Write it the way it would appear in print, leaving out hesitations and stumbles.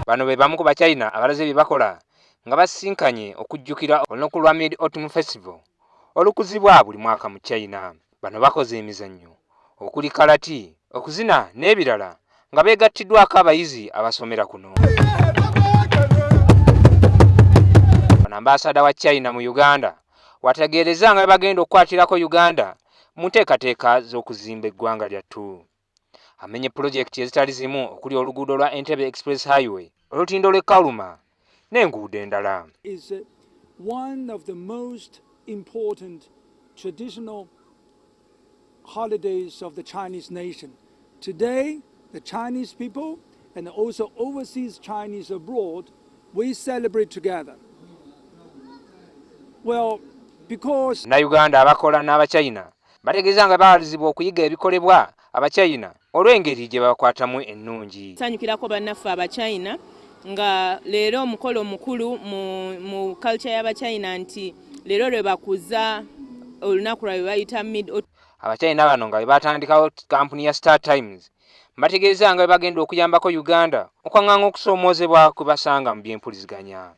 Bano be bamu ku Bachina abalaze bye bakola nga basisinkanye okujjukira olunaku lwa Mid Autumn Festival olukuzibwa buli mwaka mu China. Bano bakoze emizannyo okuli karate, okuzina n'ebirala nga beegattiddwako abayizi abasomera kuno. Bano ambaasada wa China mu Uganda wategeereza nga bwe bagenda okukwatirako Uganda mu nteekateeka z'okuzimba eggwanga lyattu. Amenye pulojekiti ezitali zimu okuli oluguudo lwa Entebbe Express Highway, olutindo lw'e Karuma n'enguudo endala. Is one of the most important traditional holidays of the Chinese nation. Today, the Chinese people and also overseas Chinese abroad, we celebrate together. Well, because Bannayuganda abakola n'Abachina bategeeza nga bawalirizibwa okuyiga ebikolebwa Abachina olw'engeri gye bakwatamu ennungi. Sanyukirako bannaffe Abachina nga leero omukolo omukulu mu culture y'Abachina, nti leero lwe bakuza olunaku lwabwe bayita Mid Abachina bano nga bwe batandikawo kampuni ya Star Times bategeeza nga bwe bagenda okuyambako Uganda okwaŋŋanga okusoomoozebwa kwe basanga mu byempuliziganya.